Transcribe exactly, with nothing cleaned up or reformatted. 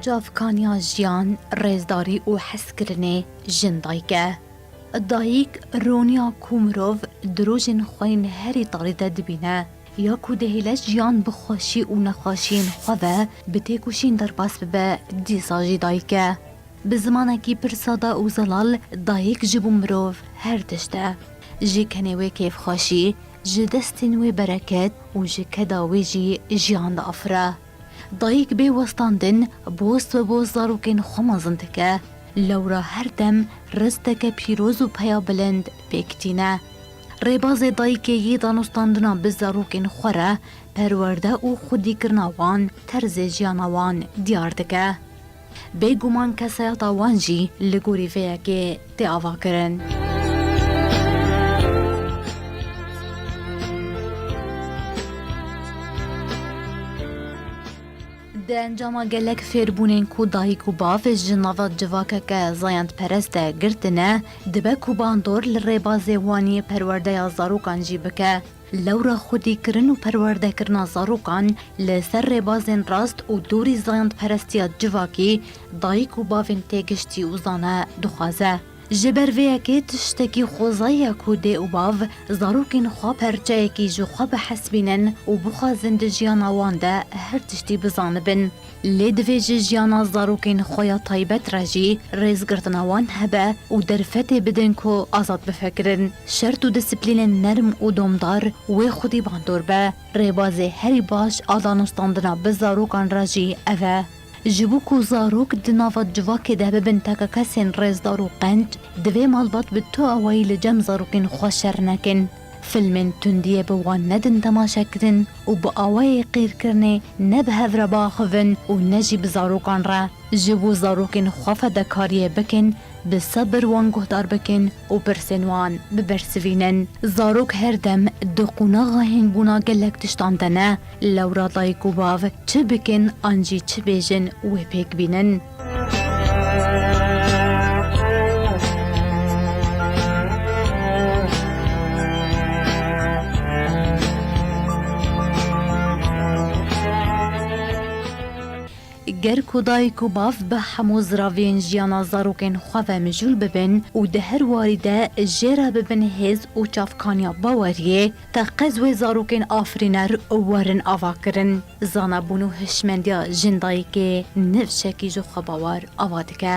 Çavkaniya jiyan, rêzdarî û hezkirinê jin dayik e. Dayik roniya ku mirov di rojên xwe yên herî tarî de dibîne, ya ku dihêle jiyan bi xweşî û nexweşiyên xwe ve bi têkoşîn derbas bibe, dîsa jî dayik e. Bi zimanekî pir sade û zelal, dayik ji bo mirov her tişt e. Ji kenê wê kêfxweşî, ji destên wê bereket û ji keda wê jî jiyan diafire. Dayik bê westandin, boz bi boz zarokên xwe mezin dike. Lewra her dem risteke pîroz û peya bilind pêk tîne. Rêbazê dayikê yê danûstandina bi zarokên xwe re perwerde û xwedîkirina wan terzê jiyana wan diyar dike. Bêguman kesayeta wan jî li gorî vê yekê tê avakirin. Di encama gelek fêrbûnên ku dayik û bav ji nava civakeke zayendperest de girtine, dibe ku bandor li rêbazê wan yê perwerdeya zarokan jî bike. Lewra xwedîkirin û perwerdekirina zarokan li ser rêbazên rast û dûrî zayendperestiya civakî, dayik û bavên têgiştî û zane dixwaze. Ji ber vê yekê tiştekî xwezayî ye ku dê û bav zarokên xwe perçeyekî ji xwe bihesibînin û bixwazin di jiyana wan de her tiştî bizanibin. Lê divê ji jiyana zarokên xwe ya taybet re jî rêzgirtina wan hebe û derfetê bidin ku azad bifikirin. Şert û disiplînên nerm û domdar wê xwedî bandor be. Rêbazê herî baş a danûstandina bi zarokan re jî ev e. Ji bo ku zarok di nava civakê de bibin takekesên rêzdar û qenc, divê malbat bi tu awayî li cem zarokên xwe şer nekin. Filmên tundiyê bi wan nedin temaşekirin û bi awayê qîrkirinê ne bi hev re biaxivin û ne jî bi zarokan re. Ji bo zarokên xwe fedekariyê bikin, bi sebir wan guhdar bikin û pirsên wan bibersivînin. Zarok her dem di qonaxa hînbûna gelek tiştan de ne, lewra dayik û bav çi bikin an jî çi bêjin wê pêk bînin. Ger ku dayik û bav bi hemû ziraviyên jiyana zarokên xwe ve mijûl bibin û di her warî de jê re bibin hêz û çavkaniya baweriyê, teqez wê zarokên afirîner werin avakirin. Zanabûn û hişmendiya jin dayikê nifşekî ji xwe bawer ava dike.